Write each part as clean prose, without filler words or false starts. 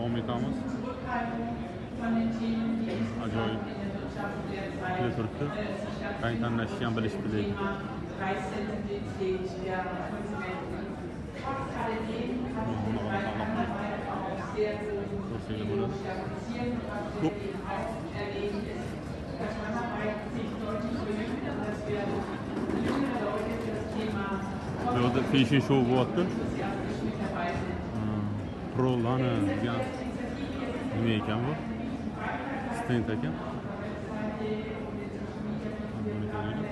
Davom etamiz. Ajoyib turibdi. Rang tanlashni ham bilishibdi lekin. Ko'rsanglar bo'ladi. Ko'p. Bu yerda fashion show bo'lyapti. Prolana degan nima ekan bu? Stend ekan. Buni ko'ringlar.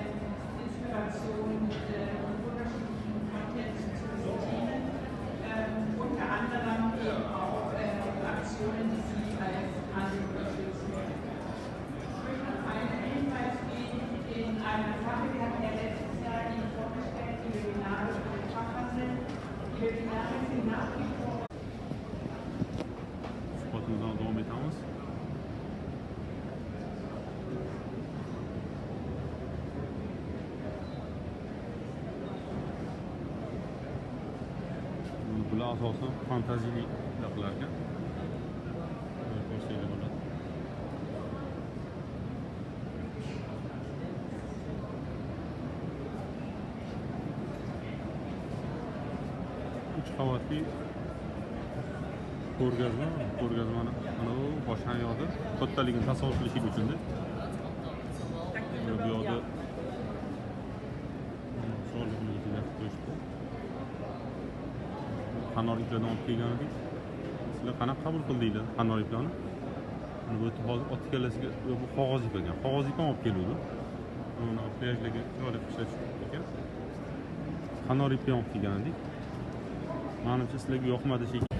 Suhbatimizni davom etamiz. Bular asosan fantaziyali qilar ekan. Ko'rsanglar bo'ladi. Uch qavatli ko'rgazma, ko'rgazmani mana bu boshlangan kattaligini tasavvur qilishlik uchun-da. Bu yoqda chiroyli qilib qo'yishdi. Qanor iplardan olib kelgan edik. Sizlar qanaqa qabul qildinglar qanor iplarni? Mana bu yerda hozir ot kallashiga bu qog'oz ip ekan. Qog'oz ip ham olib keluvdi. Uni plyajlarga chiroyli ishlatish ekan. Qanor ipni ham olib kelgan edik. Manimcha sizlarga yoqmadi shekilli.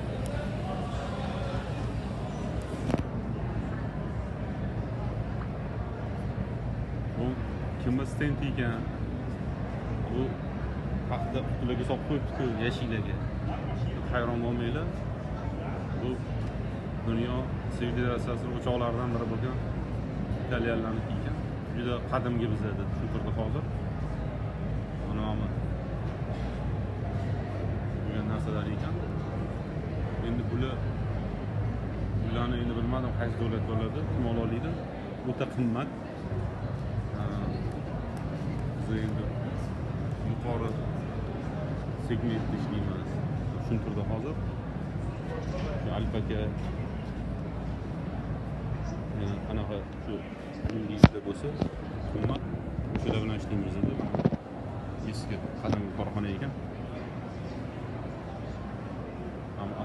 Bu kimni stend ekan? Bu haqida qutilarga solib qo'yibdi-ku, yashiklarga. Hayron bo'lmanglar. Bu dunyo sivilizatsiyasining o'choqlaridan biri bo'lgan italyanlarniki ekan. Juda qadimgi bizada tushuntirdi hozir. Mana bu bo'lgan narsalar ekan. Endi bularni endi bilmadim qaysi davlat bo'ladi, kim ola oladi. O'ta qimmat. Biz endi yuqori segmentda ishlaymiz. Tushuntirdi hozir. Shu alpaka qanaqa shu inglizda bo'lsa qimmat, o'shalar bilan ishlaymiz dedi. Eski qadimgi korxona ekan.